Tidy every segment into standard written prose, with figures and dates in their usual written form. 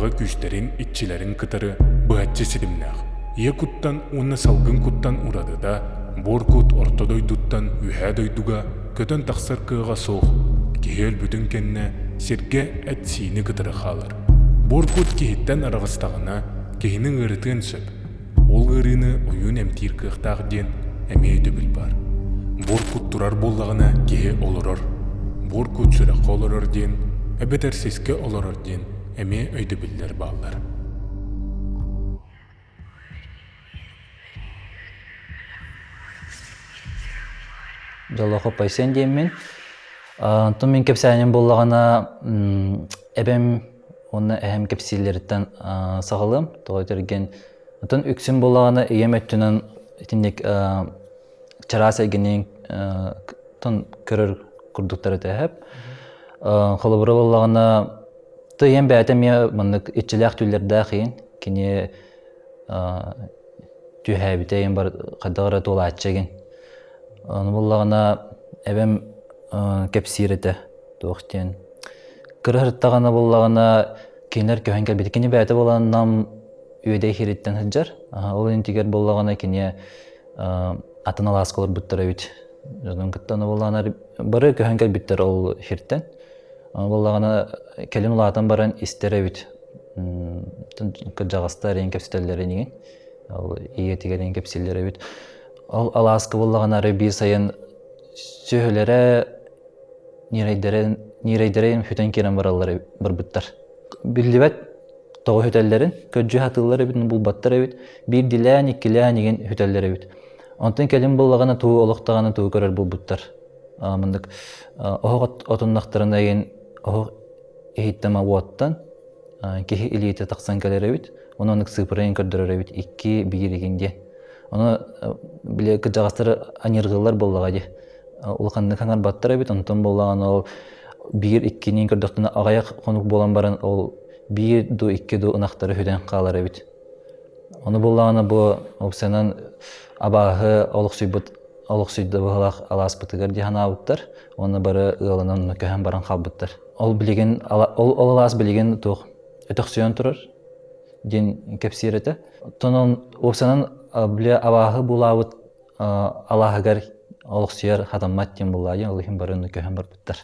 айылҕа күүстэрин, иччилэрин кытары быһаччы ситимнээх. Ийэ куттан уонна салгын куттан уратыта буор кут орто дойдуттан үөһээ дойдуга көтөн тахсар кыаҕа суох, киһи өлбүтүн кэннэ сиргэ эт-сиини кытары хаалар. Буор кут киһиттэн араҕыстаҕына киһини ыарытыан сөп. Ол ыарыыны ойуун эмтиир кыахтаах диэн эмиэ өйдөбүл баар. Буор кут турар буоллаҕына киһи олорор. Буор кут сүрэххэ олорор диэн эбэтэр сискэ олорор диэн эмиэ өйдөбүллэр бааллар. Дьоллоох Пайсен диэммин. Онтон мин кэпсээним буоллаҕына эбэм уонна эһэм кэпсииллэриттэн саҕалыам. Тоҕо этэргин оттон үксүн буоллаҕына ийэм өттүнэн итинник чараас эйгэни көрөр курдуктар этэ эһэп. Холобура буоллаҕына ийэм бэйэтэ эмиэ маннык иччилээх түүллэрдээх иин. Кини түһээбитэ ийэм бар хайдах эрэ туолааччы игин. Ону буоллаҕына эбэм кэпсиир этэ туох диэн кыра сырыттаҕына буоллаҕына кинилэр көһөн кэлбит. Кини бэйэтэ буолан Нам Үөдэй иһириттэн сылдьар. Ол интигэр буоллаҕына кини атын алааска олорбуттар эбит. Дьонун кытта ону буоллаҕына бары көһөн кэлбиттэр ол хиртэн. Ону буоллаҕына кэлин улаатан баран истэр эбит. Кырдьаҕастар иһин кэпсэтэллэрин иһин. Ол ийэтигэр иһин кэпсииллэр эбит. Ол алааска буоллаҕына арай биир сайын сүөһүлэрэ ньирэйдэрин ньирэйдэрин хүтэн киирэн бараллар барбыттар. Биллибэт тоҕо хүтэллэрин, көрдьүү сатыыллар эбит, булбаттар эбит. Биирдилээн, иккилээн игин хүтэллэр эбит. Онтон кэлин буллаҕына тугу олох даҕаны тугу көрөр булбуттар. Маннык оһох отуннахтарына игин оһох иһиттэн уоттан киһи илиитэ тахсан кэлэр эбит. Ону оннук сыыпырайын көрдөрөр эбит икки биир игин диэн. Ону били кырдьаҕастар аньырҕыыллар буоллаҕа дии. Улаханнык хаҥарбаттар эбит, онтон буоллаҕына ол биир иккиниин көрдөхтүнэ аҕыйах хонук буолан баран ол биир ду икки ду ынахтары хүтэн хаалар эбит. Ону буоллаҕына бу опциянан абааһы олохсуйбут олохсуйда быһалаах алааспытыгар дии санаабыттар уонна бары ыалынан онно көһөн баран хаалбыттар. Ол билигин ол, ол алаас билигин туох өтөхсүйэн турар диэн кэпсиир этэ. Оттон уопсанан били абааһы булаабыт алааһыгар олохсуйар хатаммат диэн буллаа диэн ол иһин бары онно көһөн барбыттар.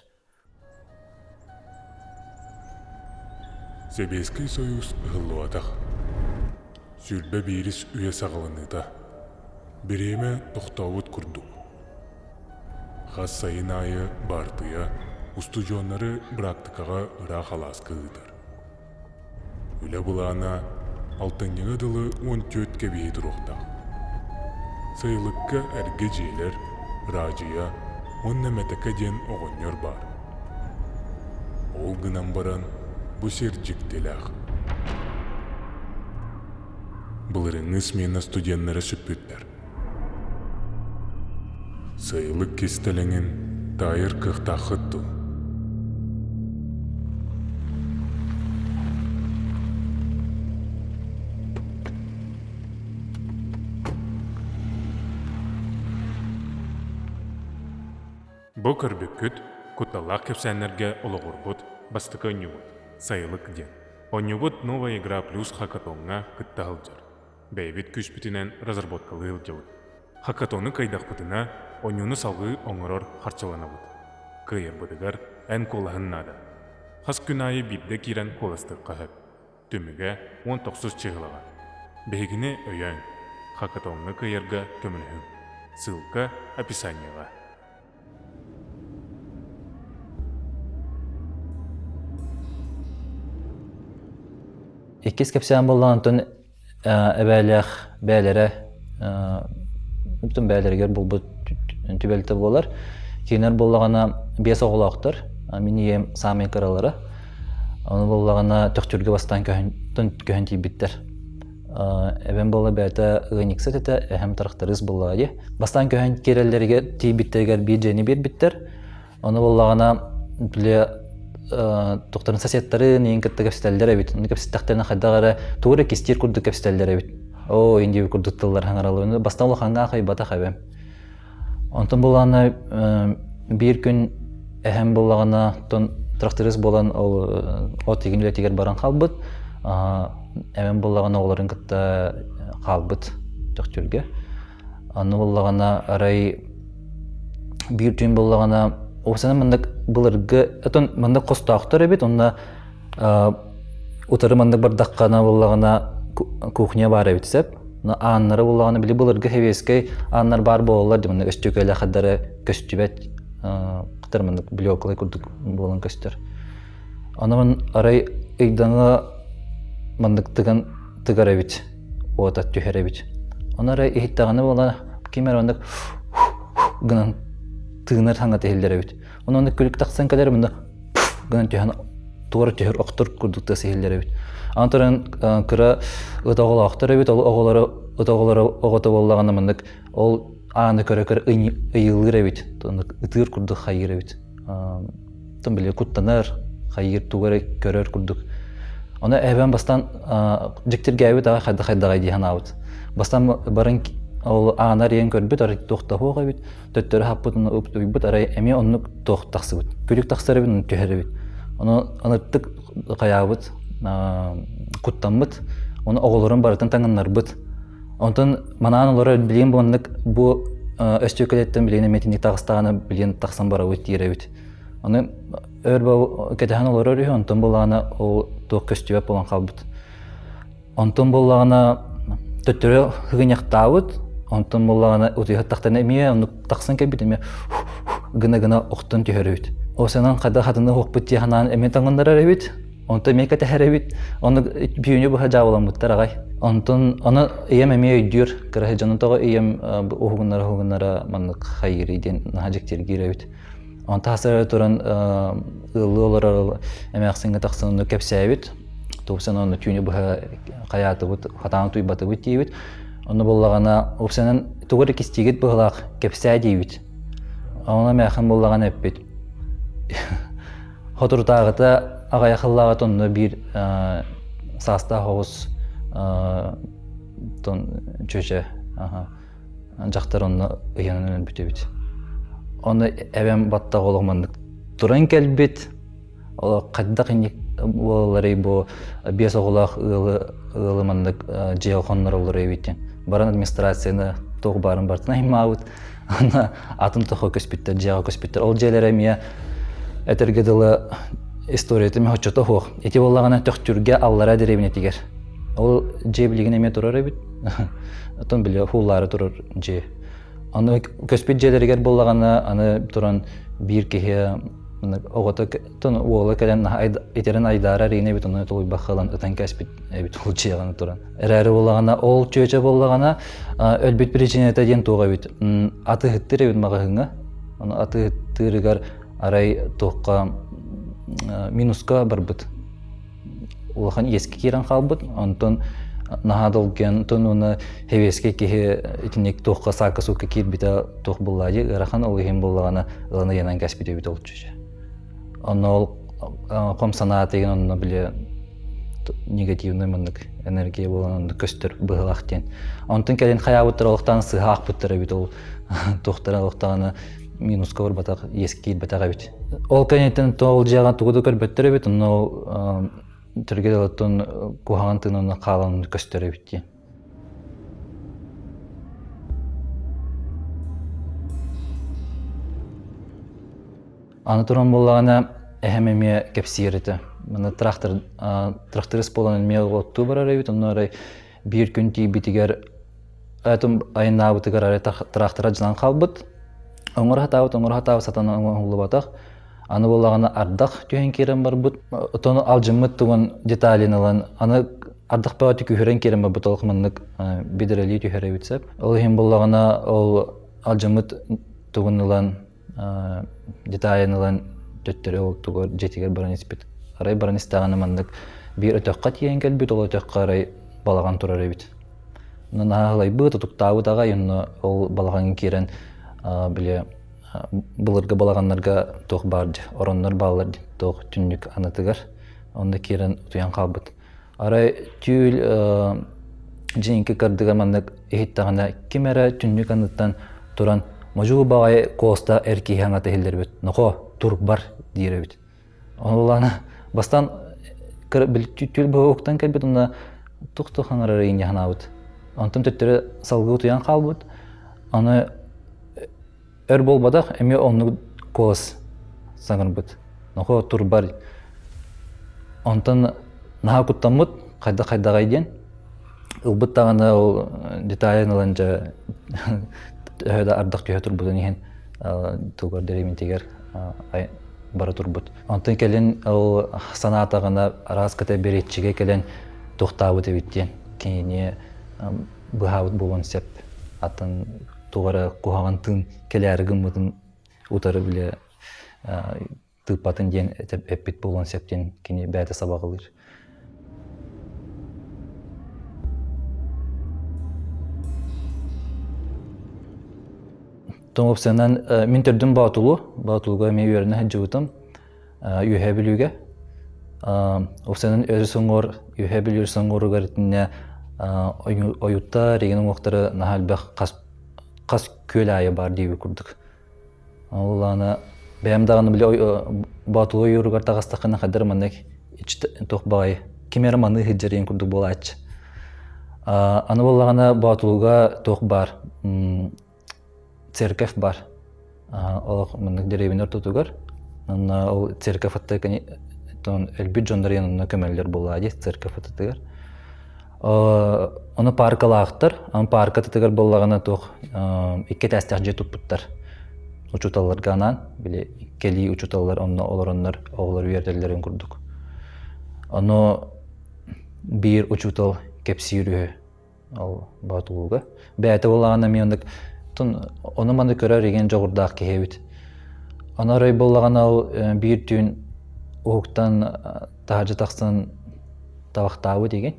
Сэбиэскэй Сойуус ыһыллыбатах. 21-ис үйэ саҕаланыыта. Бириэмэ тохтообут курдук. Хас сайын аайы баартыйа устудьуоннары быраактыкаҕа ыраах алааска ыытар. Үлэ былаана алтынньыга дылы 14 кэбиһи туруохтаах. Сайылыкка эргэ дьиэлэр, Раадьыйа уонна Мэтэкэ диэн оҕонньор баар. Ол гынан баран бу сир дьиктилээх. Былырыыҥҥы смена студеннара сүппүттэр. Сайылык кистэлэҥин таайар кыахтааххыт дуо? Бу көрбүккүт кутталлаах кэпсээннэргэ олоҕурбут бастакы оонньуубут «Сайылык» диэн. Оонньуубут «Новая игра плюс хакатоҥҥа» кытта сылдьар. Бэйэбит күүспүтүнэн разработкалыы сылдьабыт. Хакатону кыайдахпытына, оонньууну салҕыы оҥорор харчыланабыт. Кыайарбытыгар эн куолаһын наада. Хас күн аайы биирдэ киирэн куоластыахха сөп. Түмүгэ 19 чыһылаҕа. Биһигини өйөөҥ, хакатоҥҥа кыайарга көмөлөһүҥ. Ссылка описаниеҕа. Иккис кэпсээн буоллаҕына онтон эбээлээх бээлэрэ бүтүн бээлэригэр булбут түбэлтэ буолар. Кинилэр буоллаҕына биэс оҕолоохтор. Мин ийэм саамай кыралара. Ону буоллаҕына Төхтүргэ бастаан көһөн, көһөн тиийбиттэр. Эбэм буолла бэйэтэ ыанньыксыт этэ, эһэм тракторист буоллаҕа дии. Бастаан көһөн киирэллэригэр тиийбиттэригэр биир дьиэни биэрбиттэр. Ону буоллаҕына били тохторун соседтарын иин кытта кэпсэтэллэр эбит. Ону кэпсэттэхтэринэ хайдах эрэ тугу эрэ кистиир курдук кэпсэтэллэр эбит. Оо, индиви курдук тыллар хаҥараллар. Бастаан улахаҥҥа аахайбатах эбэм. Онтон булаана биир күн эһэм буллаҕына тон тракторист буолан ол от игин үлэтигэр баран хаалбыт. Эбэм буоллаҕына оҕолорун кытта хаалбыт Төхтүргэ. Аны буоллаҕына арай биир түүн буоллаҕына уопсайынан маннык былыргы отон маннык хостоохтор эбит онно утары маннык бардаххына буоллаҕына кухня баар эбит сөп. Ааннара буоллаҕына били былыргы сэбиэскэй ааннар баар буолаллар дии маннык өстүөкэлэ хардары көстүбэт кытар маннык блеклый курдук буолан көстөр. Онон арай ыйдаҥа маннык тыган тыгар эбит, уота түһэр эбит. Ону арай иһиттэҕинэ буола ким эрэ оннук гынан тыынар саҥата иһиллэр эбит. Ону оннук күлүк тахсан кэлэр мында гынан түһэн туора түһэр охтор курдук тыас иһиллэр эбит. Аны туран кыра ыт оҕолоохтор эбит, ол оҕолоро ыт оҕолоро оҕото буоллаҕына маннык ол ааны көрө-көрө ыйылыыр эбит, ытыыр курдук хайыыр эбит. Тон били куттанар, хайыыр тугу эрэ көрөр курдук. Ону эбэм бастаан дьиктиргээбит аҕай хайдах хайдаҕай дии санаабыт. Бастаан баран ол аана арыйан көрбүт, арай туох да суох эбит. Төттөрү хаппыт, ону уйбут, арай эмиэ оннук туох тахсыбыт. Күлүк тахсар эбит, ону түһэр эбит. Ону ыныттык хайаабыт, куттаммыт. Ону оҕолорун барытын таҥыннарбыт. Онтон манаан олорор билигин бу маннык бу өстүөкэлэттэн билигин эмиэ итинник таҕыстаҕына билигин тахсан барабыт диир эбит. Аны өр кэтэһэн олорор үһү, онтон буоллаҕына ол туох көстүбэт буолан хаалбыт. Онтон буоллаҕына төттөрү хыгыньахтаабыт, онтон буоллаҕына утуйа эмиэ оннук тахсан кэлбит эмиэ гына-гына охтон түһэр эбит. Осанан хайдах хатыны уһукпут дии санаан эмиэ таҥыннарар эбит. Онтон эмиэ кэтэһэр эбит. Ону түүнү быһа дьаабыламмыттар аҕай. Онтон ону ийэм эмиэ өйдүүр. Кыраһы дьону тоҕо ийэм уһугуннара-уһугуннара маннык хайыырый диэн наһаа дьиктиргиир эбит. Онтон хасыра туран ыаллыы олорор эмээхсиҥҥэ тахсан ону кэпсээбит. Тупсан ону түүнү быһа хайаатыбыт, хатаан утуйбатыбыт диибит. Ону буллаҕына, упсанан тугу эрэ кистиигит быһылаах кэпсээ диибит. Ону эмээхин буллаҕына эппит. Соторутааҕыта аҕыйах сыллааҕыта онно биир саастаах оҕус чүөчэ дьахтар онно ыйанан өлбүт эбит. Ону эбэм баттах олох маннык туран кэлбит. Ол хайдах инник буолалларый бу биэс оҕолоох ыалы ыалы маннык дьиэ хоннороллор эбит диэн. Баран администрацияны туох баарын барытын аймаабыт. Аны атын тохо көспүттэр, дьиэҕэ көспүттэр. Ол дьиэлэрэ эмиэ этэргэ дылы историята эмиэ оччото суох. Ити буоллаҕына Төхтүргэ аллара дэриэбинэтигэр. Ол дьиэ билигин эмиэ турар эбит. Оттон били хууллаары турар дьиэ. Аны көспүт дьиэлэригэр буоллаҕына аны туран биир киһи оҕото уола кэлэн итирэн айдаарар иин эбит ону тулуйбакка ылан ытан кээспит эбит ол дьиэҕин туран. Эрээри буоллаҕына ол чүөчэ буоллаҕына өлбүт причината диэн туох эбит атыыһыттыыр эбит маҕаһыыҥҥа. Ону атыыһыттыырыгар арай туохха минуска барбыт. Улахан иэскэ киирэн хаалбыт. Онтон наһаа долгуйан онтон уонна хэбиэскэй киһи итинник туохха саакка-суукка киирбитэ туох буоллаа дии ыарахан ол иһин буоллаҕына ылан ыйанан кээспит эбит ол чүчэ. Онно ол хом санаа тигин онно били негативный маннык энергия буолан онно көстөр быһылаах диэн. Онтон кэлин хайаабыттар олохтоон сыһа аахпыттар эбит ол туохтара олохтоҕуна минуска барбатах иэскэ киирбэтэх эбит. Ол кэнниттэн ол дьиэҕэ тугу да көрбөттөр эбит онно ол түргэн олоттон куһаҕан тыын хаалан көстөр эбит диэн. Аны туран буоллаҕына, эһэм эмиэ кэпсиир этэ. Маны трактор, тракторист буолан эмиэ оттуу барар эбит, онно арай биир күн тиийбитигэр этим айаннаабытыгар арай трактора дьанан хаалбыт. Оҥоро сатаабыт, оҥоро сатаабыт сатана оҥоһуллубатах. Аны буоллаҕына ардах түһэн киирэн барбыт. Отону алдьыммыт тугун деталин ылан, аны ардах бөҕөтө күһүрэн киирэн барбыт ол маннык бидрэлии түһэр эбит сөп. Ол иһин буоллаҕына ол алдьыммыт тугун ылан деталин ылан төттөрү ол тугар дьиэтигэр баран испит. Арай баран истэҕинэ маннык биир өтөххө тиийэн кэлбит, ол өтөххө арай балаҕан турар эбит. Онно наһаа аһылайбыт, утуктаабыт аҕай, онно ол балаҕаҥҥа киирэн били былыргы балаҕаннарга туох баар дьэ, ороннор бааллар дии, туох түннүк анатыгар. Онно киирэн утуйан хаалбыт. Арай түүл дьиҥки кырдыга маннык иһиттэҕинэ ким эрэ түннүк анныттан туран модьу баҕайы куоста эр киһи аҥата иһиллэрбит нохоо тур бар диир эбит. Ону улаана бастаан Түл быһа уһуктан кэлбит уонна тух-тух хаҥарар инньэ санаабыт. Онтон төттөрү салгыы утуйан хаалбыт. Аны өр буолбатах, эмиэ оннук куолас саҥарбыт. Нохоо турбар. Онтон наһаа куттаммыт, хайдах-хайдаҕай диэн. Ылбыт даҕаны ол деталин ылан дьэ төһө да ардах түһэ турбутун иһин тугар дэриэбинтигэр бара турбут. Онтон кэлин ол санаатаҕына араас кытай бэриэтчигэ кэлэн туохтаабыт эбит диэн кинини быһаабыт буолуон сөп. Атын туох эрэ куһаҕан тыын кэлээри гыммытын утары бile тыыппатын диэн эппит буолуон сөп диэн кини бэйэтэ сабаҕалыыр. Тоҥ мин төрдүм Боотулу, Боотулуга эмиэ үөрэнэ сылдьыбытым, Үөһээ Бүлүүгэ. Уопсайынан өрүс уҥуор, Үөһээ Бүлүү өрүс уҥуоругар итиннэ ойууттар, регион уҥуохтара наһаа элбэх хас, хас күөл аайы баар диэбит курдук. Ол аны бэйэм даҕаны били Боотулу ойууругар таҕыстаххына хайдах маннык туох баҕайы ким эрэ маныы сылдьар диэн курдук буолааччы. Аны буоллаҕына Боотулуга туох баар церковь бар. Олох маннык дэриэбинэ ортотугар. Онно ол церковь атта өлбүт дьоннор онно көмөллөр буоллаа дии церковь атытыгар. Ону паркалаахтар. Аны парка атытыгар буоллаҕына туох икки этээстээх дьиэ туппуттар. Учууталларга анаан, били кэлии учууталлар онно олороннор оҕолор үөрэтэллэрин курдук. Ону биир учуутал кэпсиир үһү. Ол Боотулууга. Бэйэтэ буоллаҕына эмиэ оннук ону-маны көрөр игин дьоҕурдаах киһи эбит. Ону арай буоллаҕына ол биир түүн уһуктан таһырдьа тахсан табахтаабыт игин.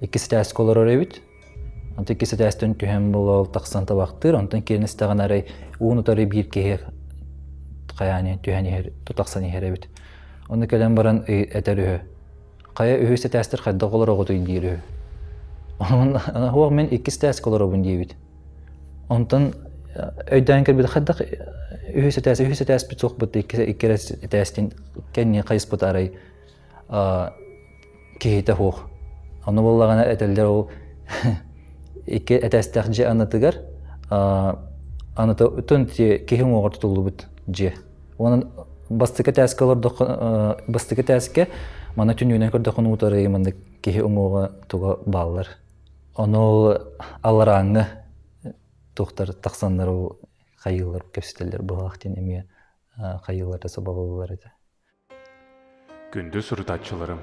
Иккис этээскэ олорор эбит. Онтон иккис этээстэн түһэн буола ол тахсан табахтыыр. Онтон киирэн истэҕинэ арай уун утары биир киһи хайаан түһэн иһэр, тахсан иһэр эбит. Ону кэлэн баран этэр үһү. Хайа үһүс этээстэр хайдах олороҕутуй диир үһү. Онон мин иккис этээскэ олоробун диэбит. Онтон өйдөөн кэлбит хайдах үһүс этээс үһүс этээспит суохпут икки икки этээстин кэнни хайыспыт арай киһитэ суох. Ону буоллаҕына этэллэр ол икки этээстээх дьиэ аннытыгар аныта киһи уҥуоҕар тутуллубут дьиэ. Онон бастакы этээскэ олордоххо бастакы этээскэ маны түннүгүнэн көрдөххүнэ утары маннык киһи уҥуоҕа туга бааллар. Ону ол аларааҥҥы туохтар тахсаннар ол хайыылар кэпсэтэллэр быһалаах диэн эмиэ хайыыларда сабаҕалыыллар этэ. Күндү сурутааччыларым,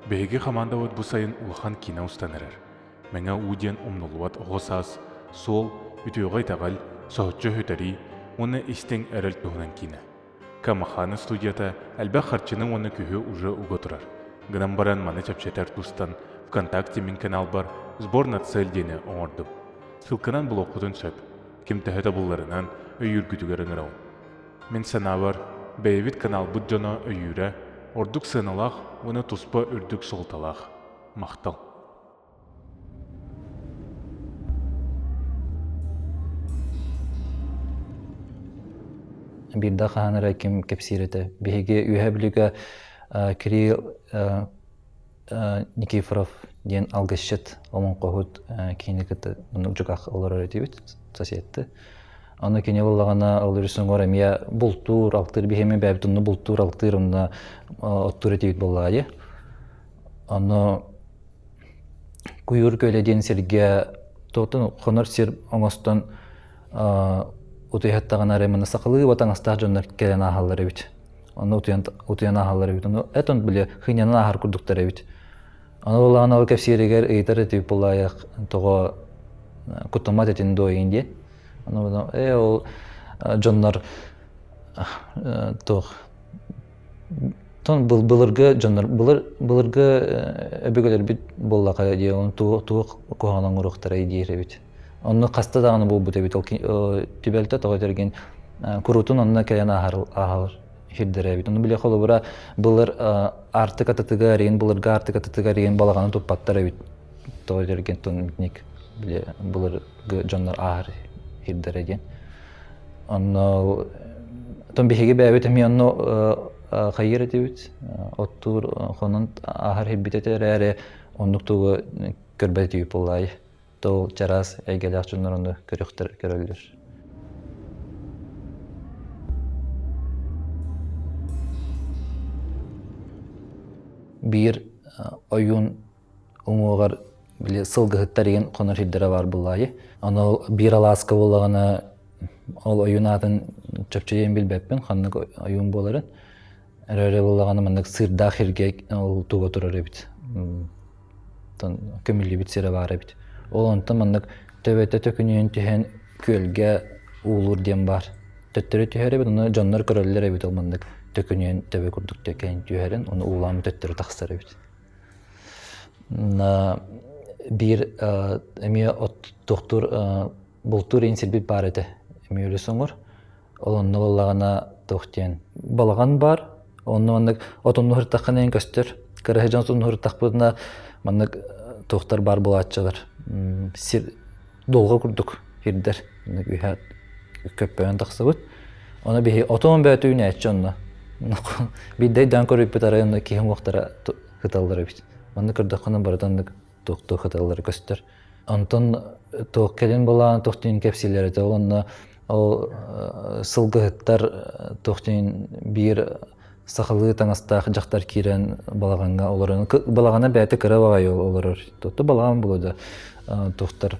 биһиги хамаандабыт бу сайын улахан киинэ устан эрэр. Мэҥэ уу диэн умнуллубат оҕо саас, суол, үтүөҕэ итэҕэл, соһуччу сүтэрии уонна истиҥ эрэл туһунан киинэ. Камахана студията элбэх харчыны уонна күүһү уже уга турар. Гынан баран маны чэпчэтэр тустан ВКонтакте мин каналбар «Сбор на цель» диэни оҥордум. Ссылканан булуоххутун сөп. Ким төһө табылларынан өйүүргүтүгэр ыҥырабын. Мин санаабар, бэйэбит каналбыт дьоно өйүүрэ ордук сыаналаах уонна туспа үрдүк суолталаах. Махтал. Биирдэ хаһан эрэ ким кэпсиир этэ. Биһиги Үөһээ Бүлүүгэ Кирилл Никифоров диэн алгысчыт, олоҥхоһут киһини кытта оннук дьукаах олорор этибит, соседты. Ону кини буоллаҕына ол өрүс уҥуор эмиэ бултуур, алтыыр биһиэми бэйэбит онно бултуур, алтыыр, онно оттуур этибит буоллаҕа дии. Ону Куйуур күөлэ диэн сиргэ туохтан хонор сир оҥостон утуйаттаҕына эрэ манна сахалыы таҥастаах дьоннор кэлэн ааһаллар эбит. Онно утуйан утуйан ааһаллар эбит. Ону этон били хынньанан ааһар курдуктар эбит. Ону буоллаҕына ол кэпсииригэр ыйытар этибит буоллаайах тоҕо куттаммат этин дуо игин диэн. Ону ээ ол дьоннор туох Тон былыргы дьоннор былыр былыргы өбүгэлэрбит буоллаха дии оны туох куһаҕан оҥоруохтарай диир эбит. Онно хаста даҕаны буолбут эбит ол түбэлтэ тоҕо этэргин куруутун онно кэлэн ааһар ааһар сирдэрэ эбит. Ону били холобура былыр Аартык атытыгар иин былыргы Аартык атытыгар иин балаҕаны туппаттар эбит. Тоҕо этэргин тон били былыргы дьоннор ааһар сирдэрэ диэн. Онно тон биһиги бэйэбит эмиэ онно. хайыыр этибит, оттуур хонон ааһар иһирбит этэ эрээри оннук тугу көрбөт этибит буоллаайы. Тол чараас эйгэлээх дьоннор ону көрүөхтэр көрөллөр. Биир ойуун уҥуоҕар били сылгыһыттар игин хонор сирдэрэ баар буоллаайы. Ону биир алааска буоллаҕына ол ойуун аатын чопчу билбэппин, ханнык ойуун буоларын. Эрэ буоллаҕына маннык сыырдаах сиргэ ол туга турар эбит. Көмүллүбүт сирэ баар эбит. Ол онтон маннык төбөтө төкүнүйэн түһэн күөлгэ уулуур диэн баар. Төттөрү түһэр эбит, ону дьоннор көрөллөр эбит ол маннык төкүнүйэн төбө курдук төкөйөн түһэрин, ону уулаан төттөрү тахсар эбит. Биир эмиэ оттуохтуур бултуур иин сирбит баар этэ. Эмиэ өлүс оҥор. Ол онно буоллаҕына туох диэн балаҕан баар. Онно маннык отонну һыртаххына эн көстөр. Кыраһы дьон отонну һыртахпытына маннык туохтар баар буолааччылар. Сир долга курдук сирдэр. Маннык үһэ көппөйөн тахсыбыт. Ону биһи отон бөөтү үүнээччи онно. Биирдэ өйдөөн көрүппүт арай онно киһи уҥуохтара ыталлар эбит. Манна көрдөххүнэ барыта оннук туох-туох ыталлара көстөр. Онтон туох кэлин былаан туох диэн кэпсииллэр этэ. Ол онно ол сылгыһыттар туох диэн биир сахалыы таҥастаах дьахтар киирэн балаҕаҥҥа олорон балаҕана бэйэтэ кыра баҕайы олорор. Тотто балаҕан буолуо да туохтар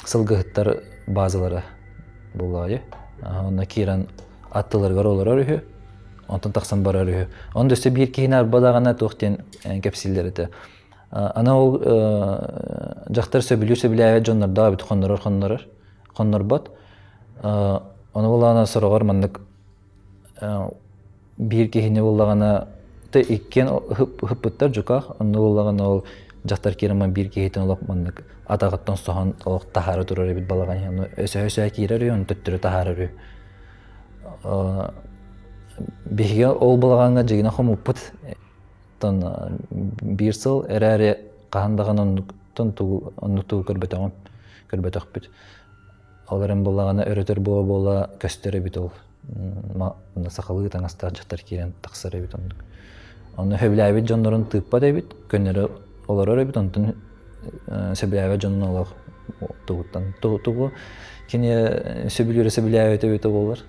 сылгыһыттар базалара буоллаҕа Онно киирэн аттыларыгар олорор үһү, онтон тахсан барар үһү. Онно өссө биир киһини арба даҕаны туох диэн кэпсииллэр этэ. Аны ол дьахтар сөбүлүүр сөбүлээбэт дьоннордоох эбит хоннорор хоннорор хоннорбот. Ону булаана сороҕор маннык биир киһини буллаҕына ты иккиэн ыһыппыттар дьукаах онно буллаҕына ол дьахтар киирэн биир киһитин олох маннык атаҕыттан соһон олох таһаара турар эбит балаҕан иһин ону өсөһө-өсөһө киирэр үһү ону төттөрү таһаарар үһү биһиги ол балаҕаҥҥа дьигинэ хомуппут тон биир сыл эрээри хаһан даҕаны оннуктан тугу оннук тугу көрбөтөҕүм көрбөтөхпүт Ол эрэн буоллаҕына өрөтөр буола-буола көстөр эбит ол сахалыы таҥастаах дьахтар киирэн тахсар эбит оннук. Онно сөбүлээбит дьоннорун тыыппат эбит, көннөрү олорор эбит, онтон сөбүлээбэт дьонун олох тугуттан тугу кини сөбүлүүрэ сөбүлээбэт эбитэ буолар.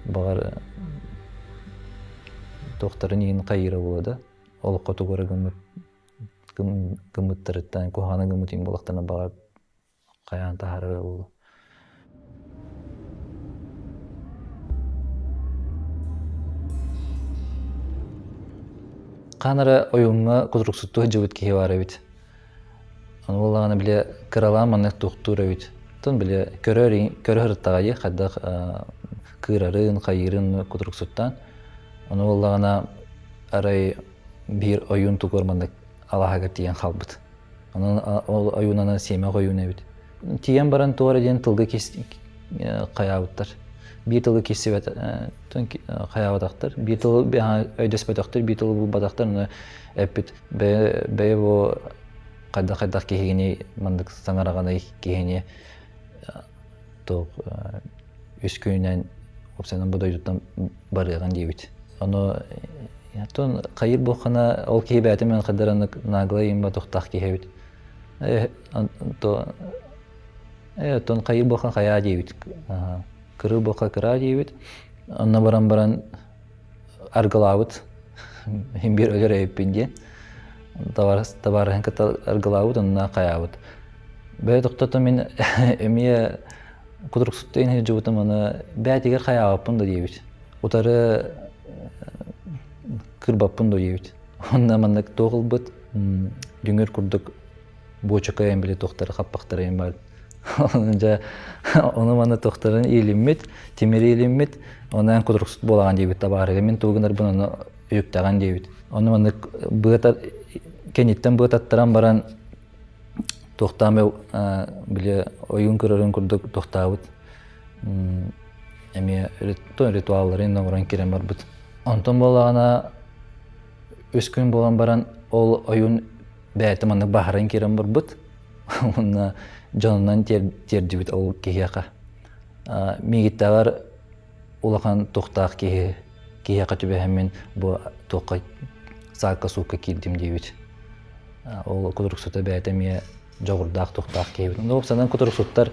Баҕар туохтарын иһин хайыыра буолуо да, олоххо тугу эрэ гыммыт гыммыттарыттан куһаҕаны гыммыт иһин буоллахтарына баҕар хайаан таһаарара буолуо. Хаан эрэ ойууҥҥа кутуруксуттуу сылдьыбыт киһи баар эбит. Ону буоллаҕына били кыралаан маннык туохтуур эбит. Оттон били көрөр көрө сырыттаҕа дии хайдах кыырарын, хайыырын кутуруксуттаан. Ону буоллаҕына арай биир ойуун тугур маннык алаһыгар тиийэн хаалбыт. Онон ол ойуунана сиэмэх ойуун эбит. Тиийэн баран туора диэн тылга хайаабыттар. Биир тылы киирсибэт хайаабатахтар, биир тылы өйдөспөтөхтөр, биир тылы булбатахтар, ону эппит бэйэ бэйэ бу хайдах-хайдах киһигини маннык саҥараҕаный киһини туох үс күнүнэн уопсайынан бу дойдуттан барыаҕын диэбит. Ону оттон хайыр буоххана ол киһи бэйэтин мен хайдараннык наглай имба тухтаах киһи эбит. То оттон хайыр буохха хайаа диэбит. Кырыы буохха кыраа диэбит. Онно баран баран аргылаабыт. Хим биир өлөр эбиппин диэн. Табаарыһын кытта аргылаабыт, онно хайаабыт. Бэйэ тохтото мин эмиэ кутуруксуттайын сылдьыбытым аны бээтигэр хайаабаппын да диэбит. Утары кырбаппын да диэбит. Онно маннык туох ылбыт дүҥүр курдук буочука эм били туохтары хаппахтары эм бар. Дьэ ону маны туохтарын иилиммит, тимири иилиммит, онон кутуруксут буолаҕын диэбит табаарыга мин тугу гынарбын ону үктэҕин диэбит. Ону маннык быата кэнниттэн быататтаран баран туохтаан били ойуун көрөрүн курдук туохтаабыт эмиэ ритуалларын оҥорон киирэн барбыт. Онтон буоллаҕына үс күн буолан баран ол ойуун бэйэтэ маннык баһаран киирэн барбыт. Уонна дьонунан тиэрдибит ол киһиэхэ. Миигиттээҕэр улахан тухтаах киһи. киһиэхэ түбэһэммин бу туохха саакка-суукка киирдим диэбит. Ол кутуруксута бэйэтэ эмиэ дьоҕурдаах тухтаах киһибит. Ну, уопсайынан кутуруксуттар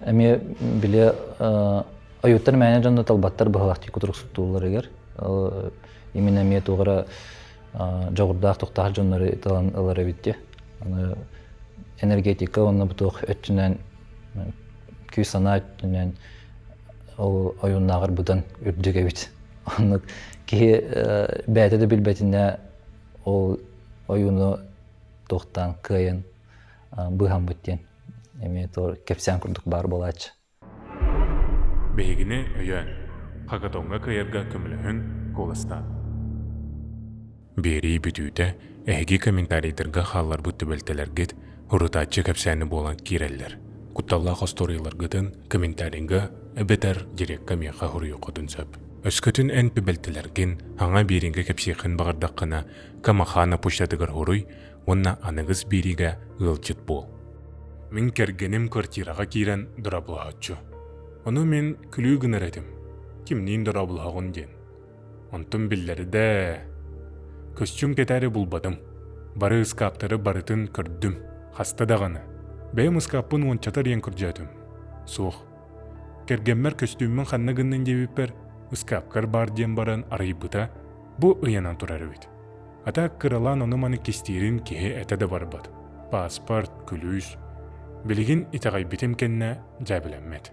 эмиэ били ойууттар мээнэ дьонно талбаттар быһылаах дии кутуруксуттуулларыгар. Именно эмиэ туох эрэ дьоҕурдаах тухтаах дьоннору талан ылар эбит дии. Аны энергетика уонна бу туох өттүнэн күүс санаа өттүнэн ол ойууннааҕар быдан үрдүк эбит. Оннук киһи бэйэтэ да билбэтинэ ол ойууну туохтаан кыайан быыһаммыт диэн эмиэ кэпсээн курдук баар буолааччы. Биһигини өйөөн, хакатоҥҥа кыайарга көмөлөһүҥ, куоластаан. Биэрии бүтүүтэ эһиги комментарийдарга хаалларбыт түбэлтэлэргит урутааччы кэпсээни буолан киирэллэр. Кутталлаах остуоруйаларгытын комментарийга эбэтэр дирекка миэхэ суруйуоххутун сөп. Өскөтүн эн түбэлтэлэргин хаҥа биэриигэ кэпсиэххин баҕардаххына, Камахана почтатыгар суруй уонна аныгыс биэриигэ ыалдьыт буол. Мин кэргэним квартираҕа киирэн дорооболоһооччу. Ону мин күлүү гынар этим. Кимниин дорооболоһоҕун диэн. Онтум биллэрдэ. Көстүүм кэтээри булбатым. Бары ыскааптары барытын көрдүм. Хаста даҕаны. Бэйэм ыскааппын уончата диэн көрдөөтүм. Суох. Кэргэммэр көстүүммүн ханна гыннын диэбиппэр, ыскаапкар баар диэн баран арыйбыта, бу ыйанан турар эбит. Ата кыралаан ону-маны кистиирин киһи этэ да барбат. Пааспарт, күлүүс. Билигин итэҕэйбитим кэннэ дьээбэлэммэт.